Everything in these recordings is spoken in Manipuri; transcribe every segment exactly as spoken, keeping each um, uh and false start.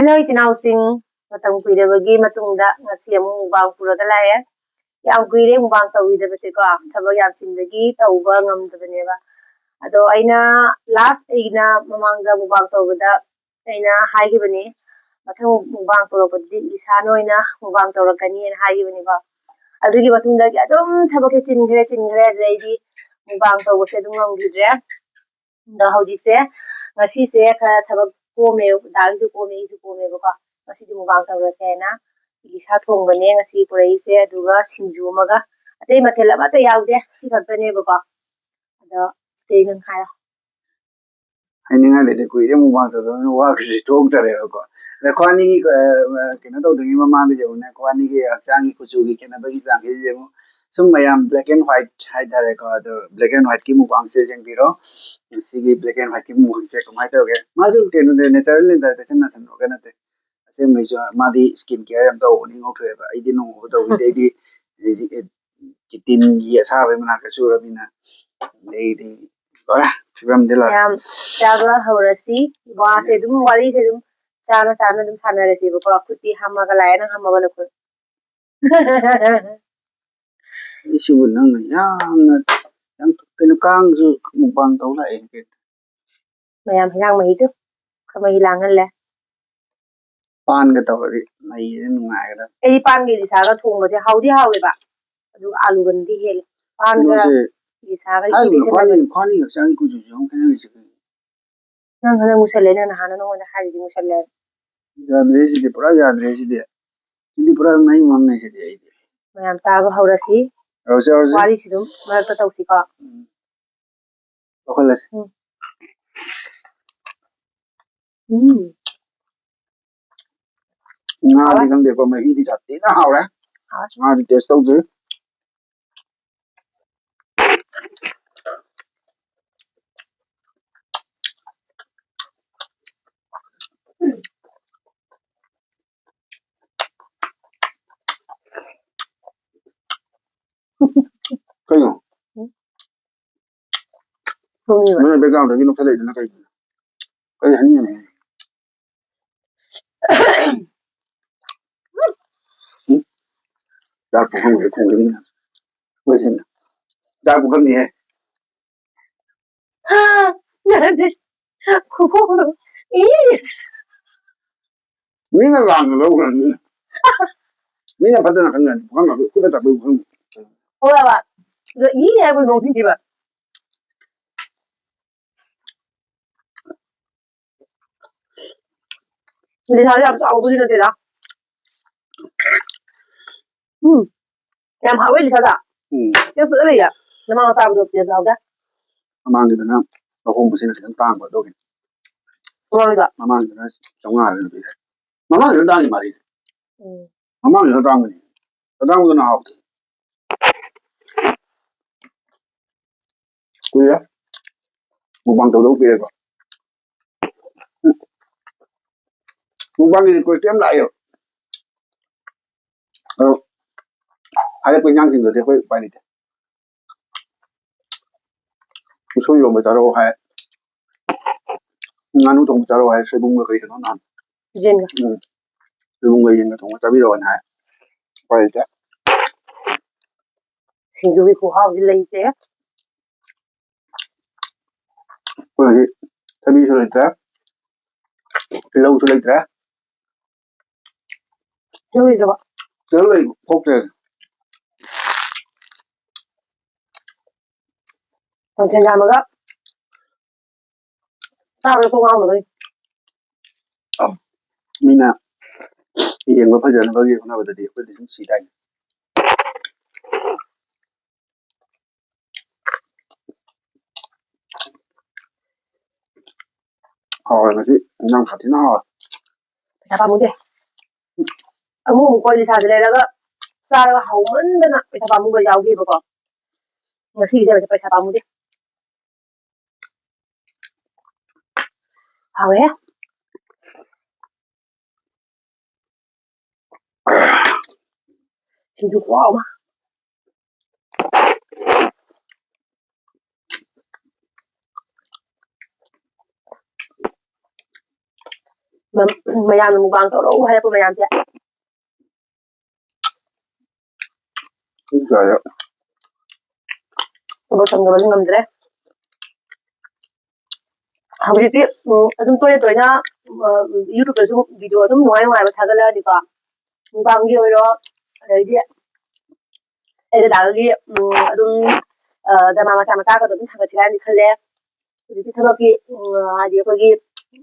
Hello, ꯏꯆꯤꯟ ꯏꯅꯥꯎꯁꯤꯡ, ꯃꯇꯝ ꯀꯨꯏꯔꯕꯒꯤ ꯃꯇꯨꯡꯗ ꯉꯁꯤ ꯑꯃꯨꯛ ꯃꯨꯛꯕꯥꯡ ꯄꯨꯔꯒ ꯂꯥꯛꯑꯦ꯫ ꯌꯥꯝ ꯀꯨꯏꯔꯦ ꯃꯨꯛꯕꯥꯡ ꯇꯧꯈꯤꯗꯕꯁꯦꯀꯣ, ꯊꯕꯛ ꯌꯥꯝ ꯆꯤꯟꯕꯒꯤ ꯇꯧꯕ ꯉꯝꯗꯕꯅꯦꯕ꯫ ꯑꯗꯣ ꯑꯩꯅ ꯂꯥꯁ ꯑꯩꯅ ꯃꯃꯥꯡꯗ ꯃꯨꯛꯕꯥꯡ ꯇꯧꯕꯗ ꯑꯩꯅ ꯍꯥꯏꯈꯤꯕꯅꯤ, ꯃꯊꯪ ꯃꯨꯛꯕꯥꯡ ꯇꯧꯔꯛꯄꯗꯗꯤ ꯏꯁꯥꯅ ꯑꯣꯏꯅ ꯃꯨꯛꯕꯥꯡ ꯇꯧꯔꯛꯀꯅꯤꯅ ꯍꯥꯏꯈꯤꯕꯅꯤꯀꯣ꯫ ꯑꯗꯨꯒꯤ ꯃꯇꯨꯡꯗꯒꯤ ꯑꯗꯨꯝ ꯊꯕꯛꯁꯦ ꯆꯤꯟꯈ꯭ꯔꯦ ꯆꯤꯟꯈ꯭ꯔꯦ ꯑꯗꯩꯗꯤ ꯃꯨꯛꯕꯥꯡ ꯇꯧꯕꯁꯦ ꯑꯗꯨꯝ ꯉꯝꯈꯤꯗ꯭ꯔꯦ꯫ ꯑꯗꯣ ꯍꯧꯖꯤꯛꯁꯦ, ꯉꯁꯤꯁꯦ ꯈꯔ ꯊꯕꯛ ꯀꯣꯝꯃꯦ, ꯗꯥꯒꯤꯁꯨ ꯀꯣꯝꯃꯦ, ꯑꯩꯁꯨ ꯀꯣꯝꯃꯦꯕꯀꯣ꯫ ꯉꯁꯤꯗꯤ ꯃꯨꯛꯕꯥꯡ ꯇꯧꯔꯁꯦ ꯍꯥꯏꯅ ꯏꯂꯤꯁꯥ ꯊꯣꯡꯕꯅꯦ ꯉꯁꯤ ꯄꯨꯔꯛꯏꯁꯦ, ꯑꯗꯨꯒ ꯁꯤꯡꯖꯨ ꯑꯃꯒ꯫ ꯑꯇꯩ ꯃꯊꯦꯜ ꯑꯃꯠꯇ ꯌꯥꯎꯗꯦ, ꯁꯤ ꯈꯛꯇꯅꯦꯕꯀꯣ꯫ ꯑꯗꯣ ꯑꯇꯩ ꯅꯪ ꯍꯥꯏꯔꯣ꯫ ꯍꯥꯏꯅꯤꯡꯉꯥꯏ ꯂꯩꯇꯦ, ꯀꯨꯏꯔꯦ ꯃꯨꯛꯕꯥꯡ ꯇꯧꯗꯕꯅꯤꯅ ꯋꯥꯒꯁꯦ ꯊꯣꯛꯇꯔꯦꯕꯀꯣ꯫ ꯑꯗ ꯈ꯭ꯋꯥꯅꯤꯒꯤ, ꯑ, ꯑ, ꯀꯩꯅꯣ ꯇꯧꯗ꯭ꯔꯤꯉꯩ ꯃꯃꯥꯡꯗ ꯌꯦꯡꯉꯨꯅꯦ, ꯈ꯭ꯋꯥꯅꯤꯒꯤ ꯍꯛꯆꯥꯡꯒꯤ ꯀꯨꯆꯨꯒꯤ ꯈꯦꯠꯅꯕꯒꯤ ꯆꯥꯡꯁꯦ ꯌꯦꯡꯉꯨ꯫ ꯁꯨꯝ ꯃꯌꯥꯝ black and white ꯍꯥꯏꯇꯥꯔꯦꯀꯣ, ꯑꯗꯣ black and white ꯀꯤ ꯃꯨꯛꯕꯥꯡꯁꯦ ꯌꯦꯡꯕꯤꯔꯣ꯫ ꯁꯤꯒꯤ black and white ꯀꯤ ꯃꯨꯛꯕꯥꯡꯁꯦ ꯀꯃꯥꯏꯅ ꯇꯧꯒꯦ? ꯃꯥꯁꯨ ꯀꯩꯅꯣꯅꯦ, natural invitation ꯅꯠꯇꯦ꯫ ꯑꯁꯦꯡꯕꯩꯁꯨ ꯃꯥꯗꯤ skin care ꯌꯥꯝ ꯇꯧꯕꯅꯤ, ꯉꯧꯊꯣꯛꯑꯦꯕ꯫ ꯑꯩꯗꯤ ꯅꯣꯡꯃꯕꯨ ꯇꯧꯕꯤꯗꯦ꯫ ꯑꯩꯗꯤ ꯍꯧꯖꯤꯛ ꯀꯤꯇꯤꯟꯒꯤ ꯑꯁꯥꯕꯒꯤ ꯃꯅꯥꯛꯇ ꯁꯨꯔꯕꯅꯤꯅ ꯑꯗꯩꯗꯤ ꯂꯣꯏꯔꯦ, ꯐꯤꯕꯝꯗꯤ ꯂꯣꯏꯔꯦ꯫ ꯌꯥꯝ ꯆꯥꯕ ꯍꯧꯔꯁꯤ꯫ ꯋꯥꯁꯦ ꯑꯗꯨꯝ, ꯋꯥꯔꯤꯁꯦ ꯑꯗꯨꯝ ꯆꯥꯅ ꯆꯥꯅ ꯑꯗꯨꯝ ꯁꯥꯟꯅꯔꯁꯦꯕꯀꯣ꯫ ꯈꯨꯠꯇꯤ ꯍꯥꯝꯃꯒ ꯂꯥꯛꯑꯦ, ꯅꯪ ꯍꯥꯝꯃꯕ ꯅꯈꯨꯠ? ꯑꯩꯁꯤꯕꯨ ꯅꯪꯅ ꯌꯥꯝꯅ ꯌꯥꯝ ꯀꯩꯅꯣ, ꯀꯥꯡꯁꯨ ꯃꯨꯛꯕꯥꯡ ꯇꯧ ꯂꯥꯛꯑꯦ꯫ ꯃꯌꯥꯝ ꯍꯤꯟꯖꯥꯡ ꯃꯍꯤꯗꯨ ꯈꯔ ꯃꯍꯤ ꯂꯥꯡꯍꯜꯂꯦ꯫ ꯄꯥꯟꯒ ꯇꯧꯔꯗꯤ ꯃꯍꯤꯗꯨ ꯅꯨꯡꯉꯥꯏꯒꯗꯕ꯫ ꯑꯩꯗꯤ ꯄꯥꯟꯒ ꯏꯂꯤꯁꯥꯒ ꯊꯣꯡꯕꯁꯦ ꯍꯥꯎꯗꯤ ꯍꯥꯎꯋꯦꯕ, ꯑꯗꯨꯒ ꯑꯥꯂꯨꯒꯗꯤ ꯍꯦꯜꯂꯦ꯫ ꯄꯥꯟꯒ ꯀꯩꯅꯣꯁꯦ, ꯏꯂꯤꯁꯥꯒ ꯍꯥꯏꯔꯤꯕ ꯏꯇꯩꯁꯦ ꯈ꯭ꯋꯥꯅꯤ, ꯈ꯭ꯋꯥꯅꯤ ꯍꯛꯆꯥꯡꯒꯤ ꯀꯨꯆꯨꯁꯨ ꯌꯥꯝ ꯈꯦꯠꯅꯔꯤꯁꯦ ꯀꯩꯅꯣ? ꯅꯪ ꯍꯟꯗꯛ ꯃꯨꯁꯜꯂꯦ, ꯅꯪ ꯅꯍꯥꯟ ꯅꯉꯣꯟꯗ ꯍꯥꯏꯔꯤꯗꯤ ꯃꯨꯁꯜꯂꯦ꯫ ꯌꯥꯗ꯭ꯔꯦ ꯁꯤꯗꯤ, ꯄꯨꯔꯥ ꯌꯥꯗ꯭ꯔꯦ ꯁꯤꯗꯤ꯫ ꯁꯤꯗꯤ ꯄꯨꯔꯥ ꯃꯩ ꯃꯝꯃꯦ ꯁꯤꯗꯤ ꯑꯩꯗꯤ꯫ ꯃꯌꯥꯝ ꯆꯥꯕ ꯍꯧꯔꯁꯤ꯫ ꯍꯧꯔꯁꯤ, ꯍꯧꯔꯁꯤ꯫ ꯋꯥꯔꯤꯁꯤ ꯑꯗꯨꯝ ꯃꯔꯛꯇ ꯇꯧꯁꯤꯀꯣ꯫ ꯂꯧꯈꯠꯂꯁꯤ꯫ ꯎꯝ꯫ ꯎꯝ꯫ ꯉꯥꯗꯤ ꯍꯥꯎꯔꯦ꯫ ꯈꯪꯗꯦꯀꯣ, ꯃꯍꯤꯗꯤ ꯌꯥꯝ ꯊꯤꯅ ꯍꯥꯎꯔꯦ꯫ ꯍꯥꯎꯔꯦ꯫ ꯉꯥꯗꯤ taste ꯇꯧꯗ꯭ꯔꯤ꯫ ꯀꯩꯅꯣ? ꯊꯣꯡꯉꯤꯕ꯫ ꯅꯣꯏꯅ background ꯗꯒꯤ ꯅꯣꯛꯈꯠꯂꯛꯏꯗꯨꯅ ꯀꯩꯒꯤꯅꯣ? ꯀꯩ ꯍꯥꯏꯅꯤꯡꯉꯤꯅꯣ? ꯆꯥꯛ ꯄꯨꯈꯝꯁꯦ ꯈꯣꯡꯖꯤꯟ-, ꯂꯣꯏꯁꯤꯟ-, ꯆꯥꯛ ꯄꯨꯈꯝꯅꯤꯍꯦ꯫ ꯍꯥ, ꯌꯥꯗꯦ꯫ ꯈꯨꯈꯣꯡꯗꯣ꯫ ꯏ! ꯃꯤꯅ ꯂꯥꯟꯅ ꯂꯧꯈ꯭ꯔꯅꯤ꯫ ꯃꯤꯅ ꯐꯠꯇꯅ ꯈꯟꯒꯅꯤ꯫ ꯄꯨꯈꯝ ꯈꯨꯠꯇ ꯇꯥꯛꯄꯩ ꯄꯨꯈꯝ꯫ ꯍꯣꯏꯕ꯫ ꯑꯗꯣ ꯏ ꯍꯥꯏꯕ ꯅꯣꯡ ꯊꯤꯟꯈꯤꯕ꯫ ꯂꯤꯁꯥꯁꯦ ꯌꯥꯝ ꯆꯥꯎꯕꯗꯤ ꯅꯠꯇꯦꯗ꯫ ꯎꯝ꯫ ꯌꯥꯝ ꯍꯥꯎꯋꯦ ꯂꯤꯁꯥꯗ꯫ ꯎꯝ꯫ ꯇꯦꯁ ꯐꯖꯅ ꯂꯩꯌꯦ꯫ ꯅꯃꯥꯡ ꯆꯥꯕꯗꯣ ꯇꯦꯁ ꯌꯥꯎꯗꯦ꯫ ꯃꯃꯥꯡꯒꯤꯗꯨꯅ ꯑꯍꯣꯡꯕꯁꯤꯅ ꯈꯤꯇꯪ ꯇꯥꯡꯕ ꯑꯗꯨꯒꯤ꯫ ꯃꯃꯥꯡꯗ꯫ ꯃꯃꯥꯡꯒꯤꯗꯨꯅ ꯆꯥꯝꯃꯉꯥ ꯂꯩꯔꯝꯃꯦ꯫ ꯃꯃꯥꯡꯒꯤꯗꯨꯅ ꯇꯥꯡꯉꯤ ꯃꯥꯜꯂꯤ꯫ ꯎꯝ꯫ ꯃꯃꯥꯡꯒꯤꯗꯨꯅ ꯇꯥꯡꯕꯅꯤ꯫ ꯑꯇꯥꯡꯕꯗꯨꯅ ꯍꯥꯎꯇꯦ꯫ ꯀꯨꯏꯔꯦ꯫ ꯃꯨꯛꯕꯥꯡ ꯇꯧꯗꯕ ꯀꯨꯏꯔꯦꯀꯣ꯫ ꯃꯨꯛꯕꯥꯡꯒꯤ request ꯌꯥꯝ ꯂꯥꯛꯑꯦꯕ꯫ ꯑꯗꯣ ꯍꯥꯏꯔꯛꯄ ꯏꯟꯖꯥꯡꯁꯤꯡꯗꯨꯗꯤ ꯑꯩꯈꯣꯏ ꯎꯄꯥꯏ ꯂꯩꯇꯦ꯫ ꯎꯁꯣꯏ ꯏꯔꯣꯝꯕ ꯆꯥꯔꯛꯑꯣ ꯍꯥꯏ꯫ ꯉꯥꯅꯨ ꯊꯣꯡꯕ ꯆꯥꯔꯛꯑꯣ ꯍꯥꯏ꯫ ꯁꯣꯏꯕꯨꯝꯒ ꯀꯩ ꯀꯩꯅꯣ ꯅꯍꯥꯟ꯫ ꯌꯦꯟꯒ꯫ ꯎꯝ꯫ ꯁꯣꯏꯕꯨꯝꯒ ꯌꯦꯟꯒ ꯊꯣꯡꯕ ꯆꯥꯕꯤꯔꯛꯑꯣꯅ ꯍꯥꯏ꯫ ꯎꯄꯥꯏ ꯂꯩꯇꯦ꯫ ꯁꯤꯡꯖꯨꯒꯤ ꯈꯨꯍꯥꯎꯗꯤ ꯂꯩꯇꯦ꯫ ꯑꯩꯈꯣꯏ ꯍꯧꯖꯤꯛ ꯊꯕꯤꯁꯨ ꯂꯩꯇ꯭ꯔꯦ, ꯇꯤꯜꯍꯧꯁꯨ ꯂꯩꯇ꯭ꯔꯦ꯫ ꯇꯤꯜꯍꯧ ꯂꯩꯇ꯭ꯔꯕ? ꯇꯤꯜꯍꯧ ꯂꯩ, ꯈꯣꯛꯇ꯭ꯔꯦ꯫ ꯃꯊꯦꯜ ꯌꯥꯝꯃꯒ ꯆꯥꯕꯗ ꯀꯣꯛ ꯉꯥꯎꯅꯕꯅꯤ꯫ ꯃꯤꯅ ꯌꯦꯡꯕ ꯐꯖꯅꯕꯒꯤ ꯍꯣꯠꯅꯕꯗꯗꯤ ꯑꯩꯈꯣꯏꯗꯤ ꯁꯨꯝ ꯁꯤ ꯇꯥꯏꯅꯦ꯫ ꯍꯥꯎꯔꯦ ꯉꯁꯤ ꯏꯟꯖꯥꯡ ꯁꯥꯊꯤꯅ ꯍꯥꯎꯔꯦ꯫ ꯄꯩꯁꯥ ꯄꯥꯝꯃꯨꯗꯦ꯫ ꯑꯃꯨꯛ ꯑꯃꯨꯛ ꯀꯣ ꯂꯤꯁꯥꯁꯦ ꯂꯩꯔꯒ ꯆꯥꯔꯒ ꯍꯥꯎꯃꯟꯗꯅ ꯄꯩꯁꯥ ꯄꯥꯝꯃꯨꯕ ꯌꯥꯎꯈꯤꯕꯀꯣ꯫ ꯉꯁꯤꯒꯤꯁꯦ ꯄꯩꯁꯥ ꯄꯥꯝꯃꯨꯗꯦ꯫ ꯍꯥꯎꯋꯦꯍꯦ꯫ ꯁꯤꯡꯖꯨ ꯈꯨꯍꯥꯎ ꯑꯃ꯫ ꯃ-, ꯃꯌꯥꯝꯅ ꯃꯨꯛꯕꯥꯡ ꯇꯧꯔꯛꯎ ꯍꯥꯏꯔꯛꯄ ꯃꯌꯥꯝꯁꯦ꯫ ꯄꯨꯛ ꯆꯥꯏꯔꯦ꯫ ꯊꯕꯛ ꯁꯪꯗꯕꯁꯨ ꯉꯝꯗ꯭ꯔꯦ꯫ ꯍꯧꯖꯤꯛꯇꯤ, ꯎꯝ, ꯑꯗꯨꯝ ꯇꯣꯏꯅ ꯇꯣꯏꯅ, ꯎꯝ, ꯑ, YouTube-ꯇꯁꯨ video ꯑꯗꯨꯝ ꯅꯨꯡꯉꯥꯏ ꯅꯨꯡꯉꯥꯏꯕ ꯊꯥꯒꯠꯂꯛꯑꯅꯤꯀꯣ꯫ ꯃꯨꯛꯕꯥꯡꯒꯤ ꯑꯣꯏꯔꯣ, ꯑꯗꯩꯗꯤ ꯑꯩ ꯗꯗꯥꯒꯤ, ꯎꯝ, ꯑꯗꯨꯝ, ꯑ, drama ꯃꯆꯥ ꯃꯆꯥꯒꯗꯣ ꯑꯗꯨꯝ ꯊꯥꯒꯠꯁꯤꯔꯥꯅ ꯈꯜꯂꯦ꯫ ꯍꯧꯖꯤꯛꯇꯤ ꯊꯕꯛꯀꯤ, ꯎꯝ, ꯍꯥꯏꯗꯤ ꯑꯩꯈꯣꯏꯒꯤ,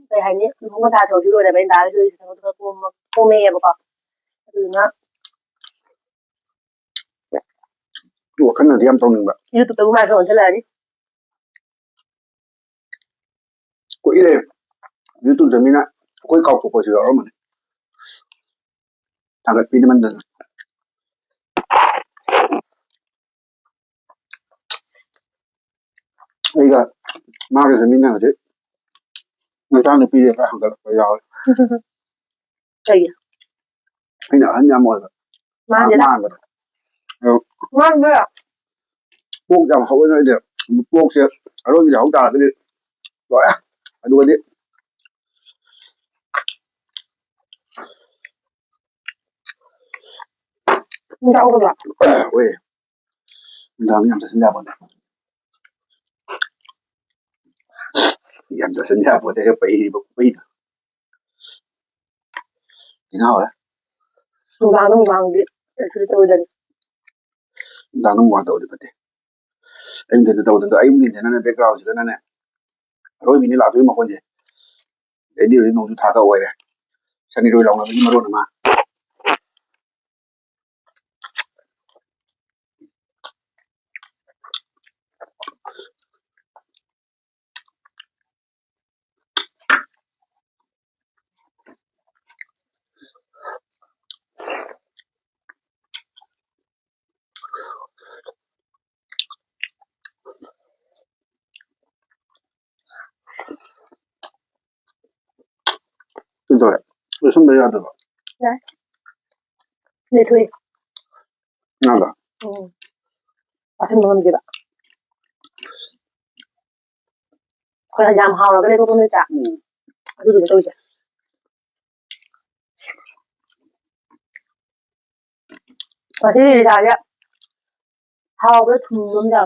ꯀꯩ ꯍꯥꯏꯅꯤ, ꯂꯨꯍꯣꯡ ꯄꯟꯊꯥ ꯊꯕꯛꯁꯨ ꯂꯣꯏꯔꯕꯅꯤꯅ ꯗꯗꯥꯒꯤꯁꯨ ꯍꯧꯖꯤꯛ ꯊꯕꯛꯇꯣ ꯈꯔ ꯀꯣꯝꯃ-, ꯀꯣꯝꯃꯦꯕꯀꯣ꯫ ꯑꯗꯨꯗꯨꯅ ꯋꯥꯈꯜꯅꯗꯤ ꯌꯥꯝ ꯇꯧꯅꯤꯡꯕ꯫ YouTube-ꯇꯕꯨ ꯃꯥꯏ ꯈꯔ ꯑꯣꯟꯁꯤꯜꯂꯛꯑꯅꯤ꯫ ꯀꯨꯏꯔꯦ YouTube ꯆꯪꯃꯤꯅ ꯑꯩꯈꯣꯏ ꯀꯥꯎꯊꯣꯛꯄꯁꯨ ꯌꯥꯎꯔꯝꯃꯅꯤ꯫ ꯊꯥꯒꯠꯄꯤꯗꯃꯟꯗꯅ꯫ ꯑꯩꯒ ꯃꯥꯒ ꯆꯪꯃꯤꯟꯅꯕꯁꯦ ꯃꯆꯥꯅꯨꯄꯤꯁꯦ ꯈꯔ ꯍꯟꯒꯠꯂꯛꯄ ꯌꯥꯎꯔꯦ꯫ ꯀꯩꯒꯤ? ꯑꯩꯅ ꯑꯍꯟ ꯌꯥꯝ ꯑꯣꯏꯕ꯫ ꯃꯥꯟꯗꯦꯗ꯫ ꯃꯥꯟꯕꯗꯣ꯫ ꯑꯗꯣ ꯃꯥꯟꯕ꯭ꯔꯥ? ꯄꯣꯛ ꯌꯥꯝ ꯍꯧꯋꯦ ꯅꯣꯏꯗꯤ꯫ ꯄꯣꯛꯁꯦ ꯑꯔꯣꯏꯕꯤꯗ ꯍꯧ ꯇꯥꯔꯒꯗꯤ ꯂꯣꯏꯔꯦ꯫ ꯑꯗꯨꯒꯗꯤ ꯅꯨꯡꯗꯥꯡ ꯍꯧꯒꯠꯂꯣ꯫ ꯍꯣꯏ꯫ ꯅꯨꯡꯗꯥꯡ ꯌꯥꯝ ꯆꯥꯁꯤꯟ ꯌꯥꯄꯣꯠꯇꯦ꯫ ꯌꯥꯝ ꯆꯥꯁꯤꯟ ꯌꯥꯄꯣꯠꯇꯦ, ꯄꯩꯔꯤꯕ ꯄꯩꯗꯣ꯫ ꯏꯟꯍꯥꯎꯔꯦ꯫ ꯅꯨꯡꯗꯥꯡꯗ ꯃꯨꯛꯕꯥꯡꯗꯤ ꯀꯩꯁꯨ ꯇꯧꯔꯣꯏꯗꯕꯅꯤ꯫ ꯅꯨꯡꯗꯥꯡꯗ ꯃꯨꯛꯕꯥꯡ ꯇꯧꯔꯗꯤ ꯐꯠꯇꯦ꯫ ꯑꯌꯨꯛ ꯅꯨꯡꯊꯤꯟꯗ ꯇꯧꯕꯗꯣ, ꯑꯌꯨꯛ ꯅꯨꯡꯊꯤꯟꯗꯅꯅꯦ background-ꯁꯤꯗꯅꯅꯦ ꯑꯔꯣꯏꯕꯤꯅꯤ ꯂꯥꯛꯇꯣꯏ ꯃꯈꯣꯟꯁꯦ꯫ ꯑꯗꯩꯗꯤ ꯍꯧꯖꯤꯛ ꯅꯣꯡꯖꯨ ꯊꯥꯒ ꯑꯣꯏꯔꯦ꯫ ꯁꯟ ꯏꯔꯣꯏ ꯂꯥꯎꯅꯕꯒꯤ ꯃꯔꯣꯟ ꯑꯃ꯫ ꯀꯩꯗꯧꯔꯦ? ꯂꯣꯏꯁꯟꯕ ꯌꯥꯗꯕ? ꯌꯥꯏ꯫ ꯂꯩꯊꯣꯛꯑꯦ꯫ ꯉꯥꯗꯣ? ꯎꯝ꯫ ꯄꯥꯁꯟꯕ ꯉꯝꯗꯦꯕ꯫ ꯈꯔ ꯌꯥꯝ ꯍꯥꯎꯔꯒ ꯂꯩꯊꯣꯛꯄ ꯅꯠꯇ꯭ꯔꯥ? ꯎꯝ꯫ ꯑꯗꯨꯗꯨꯅ ꯇꯧꯔꯤꯁꯦ꯫ ꯉꯁꯤ ꯔꯤꯇꯥꯁꯦ ꯍꯥꯎꯕ꯭ꯔꯥ ꯊꯨꯝꯕ꯭ꯔꯥ ꯑꯝꯇ?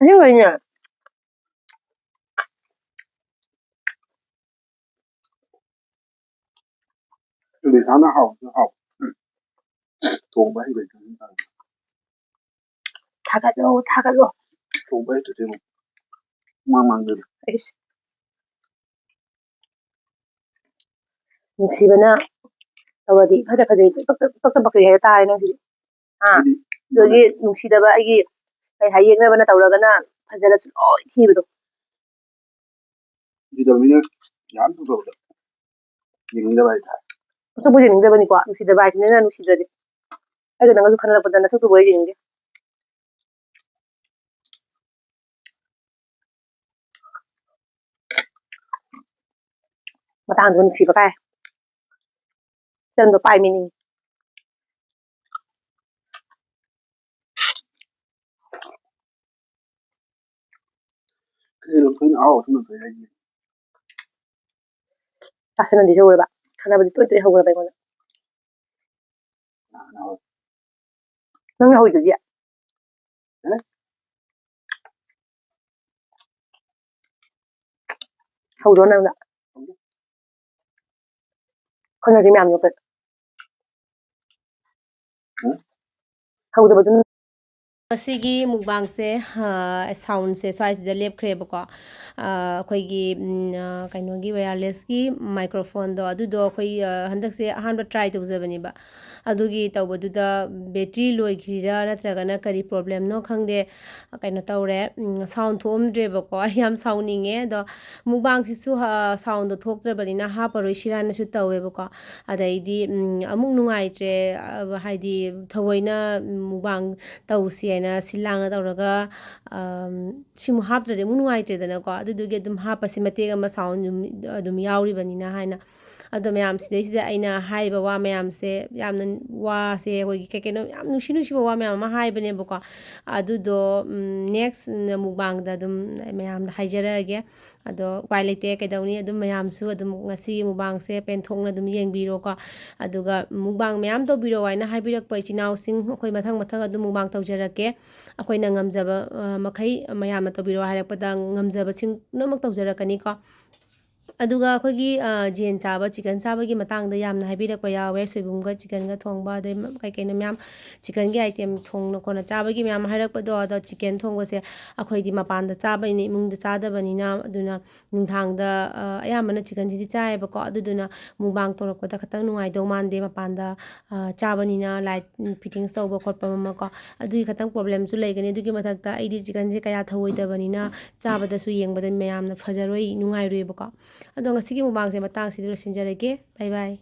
ꯑꯁꯦꯡꯕꯩꯅꯦ꯫ ꯂꯤꯁꯥꯅ ꯍꯥꯎꯕꯁꯨ ꯍꯥꯎ꯫ ꯎꯝ꯫ ꯊꯣꯡꯕ ꯍꯩꯕꯩ ꯈꯪꯗꯦ꯫ ꯊꯥꯒꯠꯂꯣ, ꯊꯥꯒꯠꯂꯣ꯫ ꯊꯣꯡꯕ ꯍꯩꯇ꯭ꯔꯗꯤ ꯑꯃꯨꯛ ꯃꯥꯡ ꯃꯥꯡꯗꯣꯏꯅꯦ꯫ ꯑꯩꯁ꯫ ꯅꯨꯡꯁꯤꯕꯅ ꯇꯧꯔꯗꯤ ꯏꯐꯗ ꯐꯖꯩ, ꯏꯄꯛꯇ, ꯏꯄꯛꯇ ꯄꯛꯆꯩ ꯍꯥꯏꯗꯣ ꯇꯥꯔꯦ ꯅꯪꯁꯤꯗꯤ꯫ ꯍꯥ? ꯍꯥꯏꯗꯤ ꯑꯗꯒꯤ ꯅꯨꯡꯁꯤꯗꯕ ꯑꯩꯒꯤ, ꯀꯩ ꯍꯥꯏ, ꯌꯦꯛꯅꯕꯅ ꯇꯧꯔꯒꯅ ꯐꯖꯔꯁꯨ ꯂꯣꯏ ꯊꯤꯕꯗꯣ꯫ ꯅꯨꯡꯁꯤꯗꯕ ꯃꯤꯅ ꯌꯥꯝ ꯇꯧꯕꯗ ꯌꯦꯡꯅꯤꯡꯗꯕ ꯍꯥꯏꯇꯥꯔꯦ꯫ ꯃꯁꯛꯄꯨ ꯌꯦꯡꯅꯤꯡꯗꯕꯅꯤꯀꯣ, ꯅꯨꯡꯁꯤꯗꯕ ꯍꯥꯏꯁꯤꯅ ꯅꯨꯡꯁꯤꯗ꯭ꯔꯗꯤ꯫ ꯑꯩꯒ ꯅꯪꯒꯁꯨ ꯈꯟꯅꯔꯛꯄꯗ ꯅꯁꯛꯇꯨꯕꯨ ꯑꯩ ꯌꯦꯡꯅꯤꯡꯗꯦ꯫ ꯃꯇꯥꯡꯗꯨꯒ ꯅꯨꯡꯁꯤꯕ ꯀꯥꯏ꯫ ꯏꯆꯟꯗꯣ ꯄꯥꯏ ꯃꯤꯅꯤ꯫ ꯀꯩꯅꯣ ꯑꯩꯈꯣꯏꯅ ꯑꯍꯥꯎ ꯑꯊꯨꯝ ꯂꯣꯏ ꯍꯥꯏꯁꯦ? ꯇꯥꯁꯟꯅꯗꯤ ꯍꯧꯔꯕ? ꯈꯠꯅꯕꯗꯤ ꯇꯣꯏ ꯇꯣꯏ ꯍꯧꯔꯕ ꯑꯩꯉꯣꯟꯗ? ꯀꯅꯥꯅ ꯍꯧꯔꯦ? ꯅꯪꯅ ꯍꯧꯔꯤꯗꯨꯗꯤ꯫ ꯍꯦ? ꯍꯧꯔꯣ ꯅꯪꯅ꯫ ꯈꯠꯅꯁꯤ ꯃꯌꯥꯝ ꯌꯣꯛꯄꯗ꯫ ꯍꯝ? ꯍꯧꯗꯕꯗꯨꯅ꯫ ꯉꯁꯤꯒꯤ ꯃꯨꯛꯕꯥꯡꯁꯦ, ꯑ, ꯁꯥꯎꯟꯁꯦ ꯁ꯭ꯋꯥꯏꯁꯤꯗ ꯂꯦꯞꯈ꯭ꯔꯦꯕꯀꯣ꯫ ꯑ, ꯑꯩꯈꯣꯏꯒꯤ, ꯎꯝ, ꯑ, ꯀꯩꯅꯣꯒꯤ ꯋꯥꯌꯔꯂꯦꯁꯀꯤ ꯃꯥꯏꯀ꯭ꯔꯣꯐꯣꯟꯗꯣ, ꯑꯗꯨꯗꯣ ꯑꯩꯈꯣꯏ, ꯑ, ꯍꯟꯗꯛꯁꯦ ꯑꯍꯥꯟꯕ ꯇ꯭ꯔꯥꯏ ꯇꯧꯖꯕꯅꯦꯕ꯫ ꯑꯗꯨꯒꯤ ꯇꯧꯕꯗꯨꯗ ꯕꯦꯇ꯭ꯔꯤ ꯂꯣꯏꯈ꯭ꯔꯤꯔꯥ ꯅꯠꯇ꯭ꯔꯒꯅ ꯀꯔꯤ ꯄ꯭ꯔꯣꯕ꯭ꯂꯦꯝꯅꯣ ꯈꯪꯗꯦ, ꯀꯩꯅꯣ ꯇꯧꯔꯦ, ꯎꯝ, ꯁꯥꯎꯟ ꯊꯣꯛꯑꯝꯗ꯭ꯔꯦꯕꯀꯣ꯫ ꯑꯩ ꯌꯥꯝ ꯁꯥꯎꯅꯤꯡꯉꯦ꯫ ꯑꯗꯣ ꯃꯨꯛꯕꯥꯡꯁꯤꯁꯨ, ꯑ, ꯁꯥꯎꯟꯗꯣ ꯊꯣꯛꯇ꯭ꯔꯕꯅꯤꯅ ꯍꯥꯞꯄꯔꯣꯏꯁꯤꯔꯥꯅꯁꯨ ꯇꯧꯋꯦꯕꯀꯣ꯫ ꯑꯗꯩꯗꯤ, ꯎꯝ, ꯑꯃꯨꯛ ꯅꯨꯡꯉꯥꯏꯇ꯭ꯔꯦ, ꯑ, ꯍꯥꯏꯗꯤ ꯊꯑꯣꯏꯅ ꯃꯨꯛꯕꯥꯡ ꯇꯧꯁꯤ ꯍꯥꯏꯅ ꯁꯤꯜ ꯂꯥꯡꯅ ꯇꯧꯔꯒ, ꯑꯝ, ꯁꯤꯃꯨꯛ ꯍꯥꯞꯇ꯭ꯔꯗꯤ ꯑꯃꯨꯛ ꯅꯨꯡꯉꯥꯏꯇ꯭ꯔꯦꯗꯅꯀꯣ꯫ ꯑꯗꯨꯗꯨꯒꯤ ꯑꯗꯨꯝ ꯍꯥꯞꯄꯁꯤ, ꯃꯇꯦꯛ ꯑꯃ ꯁꯥꯎꯟ ꯑꯗꯨꯝ, ꯑꯗꯨꯝ ꯌꯥꯎꯔꯤꯕꯅꯤꯅ ꯍꯥꯏꯅ꯫ ꯑꯗꯣ ꯃꯌꯥꯝ, ꯁꯤꯗꯩꯁꯤꯗ ꯑꯩꯅ ꯍꯥꯏꯔꯤꯕ ꯋꯥ ꯃꯌꯥꯝꯁꯦ, ꯌꯥꯝꯅ ꯋꯥꯁꯦ ꯑꯩꯈꯣꯏꯒꯤ ꯀꯩ ꯀꯩꯅꯣ ꯌꯥꯝ ꯅꯨꯡꯁꯤ ꯅꯨꯡꯁꯤꯕ ꯋꯥ ꯃꯌꯥꯝ ꯑꯃ ꯍꯥꯏꯕꯅꯦꯕꯀꯣ꯫ ꯑꯗꯨꯗꯣ, ꯎꯝ, next ꯃꯨꯛꯕꯥꯡꯗ ꯑꯗꯨꯝ ꯃꯌꯥꯝꯗ ꯍꯥꯏꯖꯔꯛꯑꯒꯦ꯫ ꯑꯗꯣ ꯎꯄꯥꯏ ꯂꯩꯇꯦ, ꯀꯩꯗꯧꯅꯤ, ꯑꯗꯨꯝ ꯃꯌꯥꯝꯁꯨ ꯑꯗꯨꯝ ꯉꯁꯤꯒꯤ ꯃꯨꯛꯕꯥꯡꯁꯦ ꯄꯦꯟꯊꯣꯛꯅ ꯑꯗꯨꯝ ꯌꯦꯡꯕꯤꯔꯣꯀꯣ꯫ ꯑꯗꯨꯒ ꯃꯨꯛꯕꯥꯡ ꯃꯌꯥꯝ ꯇꯧꯕꯤꯔꯛꯑꯣ ꯍꯥꯏꯅ ꯍꯥꯏꯕꯤꯔꯛꯄ ꯏꯆꯤꯟ ꯏꯅꯥꯎꯁꯤꯡ, ꯑꯩꯈꯣꯏ ꯃꯊꯪ ꯃꯊꯪ ꯑꯗꯨꯝ ꯃꯨꯛꯕꯥꯡ ꯇꯧꯖꯔꯛꯀꯦ꯫ ꯑꯩꯈꯣꯏꯅ ꯉꯝꯖꯕ, ꯑ, ꯃꯈꯩ ꯃꯌꯥꯝꯅ ꯇꯧꯕꯤꯔꯛꯑꯣ ꯍꯥꯏꯔꯛꯄꯗ ꯉꯝꯖꯕꯁꯤꯡ ꯄꯨꯝꯅꯃꯛ ꯇꯧꯖꯔꯛꯀꯅꯤꯀꯣ꯫ ꯑꯗꯨꯒ ꯑꯩꯈꯣꯏꯒꯤ, ꯑ, ꯌꯦꯟ ꯆꯥꯕ, chicken ꯆꯥꯕꯒꯤ ꯃꯇꯥꯡꯗ ꯌꯥꯝꯅ ꯍꯥꯏꯕꯤꯔꯛꯄ ꯌꯥꯎꯋꯦ꯫ ꯁꯣꯏꯕꯨꯝꯒ chickenꯒ ꯊꯣꯡꯕ, ꯑꯗꯩ ꯃ-, ꯀꯩ ꯀꯩꯅꯣ ꯃꯌꯥꯝ, chickenꯒꯤ item ꯊꯣꯡꯅ ꯈꯣꯠꯅ ꯆꯥꯕꯒꯤ ꯃꯌꯥꯝ ꯍꯥꯏꯔꯛꯄꯗꯣ, ꯑꯗꯣ chicken ꯊꯣꯡꯕꯁꯦ ꯑꯩꯈꯣꯏꯗꯤ ꯃꯄꯥꯟꯗ ꯆꯥꯕꯅꯤꯅ, ꯏꯃꯨꯡꯗ ꯆꯥꯗꯕꯅꯤꯅ, ꯑꯗꯨꯅ ꯅꯨꯡꯗꯥꯡꯗ, ꯑ, ꯑꯌꯥꯝꯕꯅ chickenꯁꯤꯗꯤ ꯆꯥꯏꯌꯦꯕꯀꯣ꯫ ꯑꯗꯨꯗꯨꯅ ꯃꯨꯛꯕꯥꯡ ꯇꯧꯔꯛꯄꯗ ꯈꯤꯇꯪ ꯅꯨꯡꯉꯥꯏꯗꯧ ꯃꯥꯟꯗꯦ, ꯃꯄꯥꯟꯗ, ꯑ, ꯆꯥꯕꯅꯤꯅ, light fitting ꯇꯧꯕ ꯈꯣꯠꯄ ꯑꯃꯀꯣ, ꯑꯗꯨꯒꯤ ꯈꯤꯇꯪ problemꯁꯨ ꯂꯩꯒꯅꯤ꯫ ꯑꯗꯨꯒꯤ ꯃꯊꯛꯇ ꯑꯩꯗꯤ chickenꯁꯦ ꯀꯌꯥ ꯊꯧꯑꯣꯏꯗꯕꯅꯤꯅ ꯆꯥꯕꯗꯁꯨ, ꯌꯦꯡꯕꯗ ꯃꯌꯥꯝꯅ ꯐꯖꯔꯣꯏ, ꯅꯨꯡꯉꯥꯏꯔꯣꯏꯕꯀꯣ꯫ ꯑꯗꯣ ꯉꯁꯤꯒꯤ ꯃꯨꯛꯕꯥꯡꯁꯦ ꯃꯇꯥꯡꯁꯤꯗ ꯂꯣꯏꯁꯤꯟꯖꯔꯒꯦ꯫ Bye bye꯫